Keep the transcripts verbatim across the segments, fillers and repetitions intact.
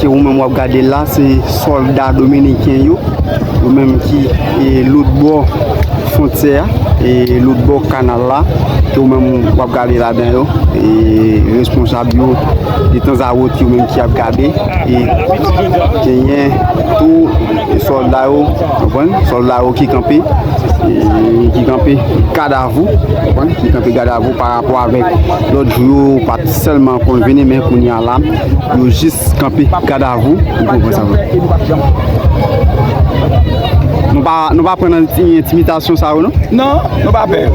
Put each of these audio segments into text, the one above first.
Ke ou menm w ap gade la, se sòlda dominiken yo, yo menm ki e, lòt bò fwontyè a, e, lòt bò kanal la, ke ou menm w ap gade ladan yo, e, responsab yo, detanzawòt yo menm ki ap gade, e, genyen tou, e, sòlda yo, konprann? Sòlda yo ki kanpe, e, ki kanpe gadavou, konprann? Ki kanpe gadavou pa rapò avèk lòt jou yo, pa t sèlman konn vini, men kounye a la, yo jis kanpe gadavou, ou konprann sa vre. Nou pa, nou pa pran nan ti entimitasyon sa yo, non? Non, nou pa pè.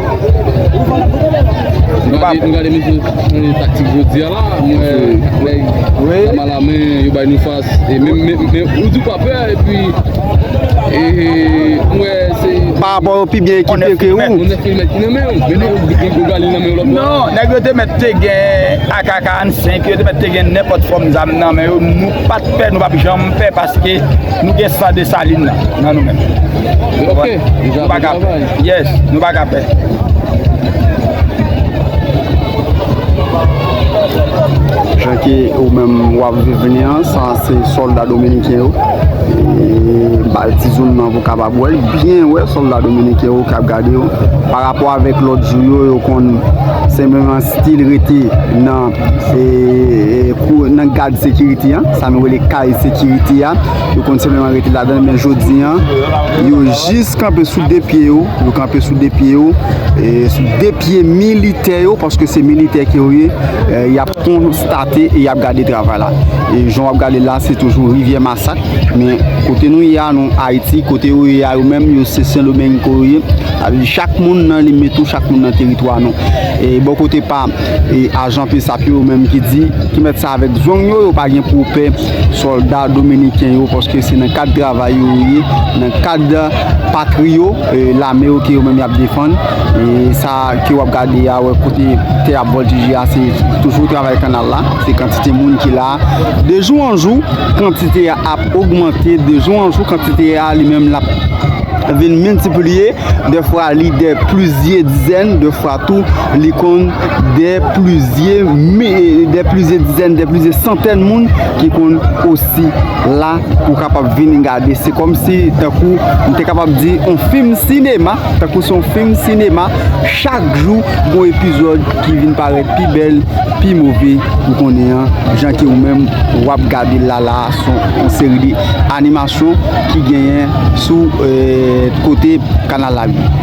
Nou pa pè. Nou gade mesye chanje taktik jodi a la, mwen, nèg, wi, anba lamen, yo bay nou fas. E men, men, men, ou di w pa pè, epi, e, e, mwen, se pa rapò yo pi byen ekipe ke ou. On nèf milimèt ki nan men w, men yo gen gwo gali nan men yo lòt bò. Non, nèg yo te mèt te gen A K karannsenk, yo te mèt te gen nenpòt fòm zam nan men yo, nou pa t pè, nou p ap janm pè, paske nou gen san Desalin nan, nan nou menm. Ok, nou pa ka pè. Yes, nou pa ka pè. Jan ke ou menm w ap viv li an, sa se sòlda dominiken yo. E, ba ti zoom nan pou w kapab wè l byen, wè sòlda dominiken yo k ap gade yo. Pa rapò avèk lòt jou yo, yo konn senpleman still rete nan, e, e, kou-, nan gad sekirite an, sa nou rele kay sekirite a. Yo konn senpleman rete ladan l, men jodi an, yo jis kanpe sou de pye yo, yo kanpe sou de pye yo, e, sou de pye militè yo, paske se militè ke yo ye, e, y ap konstate e y ap gade travay la. E jan w ap gade la, se toujou Rivyè Masak, men kote nou ye a, nou Ayiti, kote yo ye a, yo menm, yo se Sendomeng ke yo ye. Sa vle di chak moun nan limit ou, chak moun nan teritwa nou. E bò kote pa, e ajan P S A P yo menm ki di, ki mèt sa avèk zong yo, yo pa gen pou pè sòlda dominiken yo, paske se nan kad travay yo ye, nan kad patri yo, e, lame yo ke yo menm y ap defann. E sa ke w ap gade a, wè kote tè ap vòltije a, se toujou travay kanal la, se kantite moun ki la. De jou an jou, kantite a ap ogmante, de jou an jou, kantite a li menm l ap vin miltipliye, dèfwa li dè plizyè dizèn, dèfwa tou li konn dè plizyè mi-, dè plizyè dizèn, dè plizyè santèn moun ki konn osi la pou kapab vin gade. Se kòmsi, tankou, m te kapab di, on fim sinema, tankou se on fim sinema, chak jou, gon epizòd ki vin parèt pi bèl, pi move, ou konnen an, jan ke ou menm w ap gade l la, la, se yon seri de animasyon ki genyen sou, e, kote kanal la.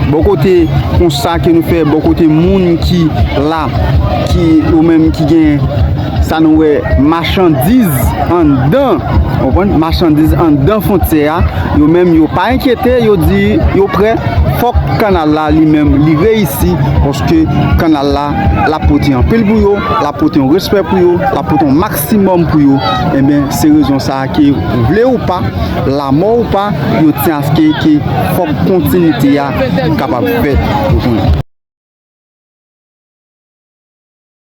Bò kote konsa ke nou fè, bò kote moun ki la, ki, ou menm ki gen sa nou wè, machandiz anndan, ou konprann? Machandiz anndan fwontyè a, yo menm yo pa enkyete, yo di yo prè, fòk kanal la li menm li reyisi, paske kanal la, l ap pote anpil pou yo, l ap pote yon respè pou yo, l ap pote yon maksimòm pou yo. Enben, se rezon sa a ke, vle ou pa, lanmò ou pa, yo tyen aske ke fòk kontinite a kapab fèt, ou konprann?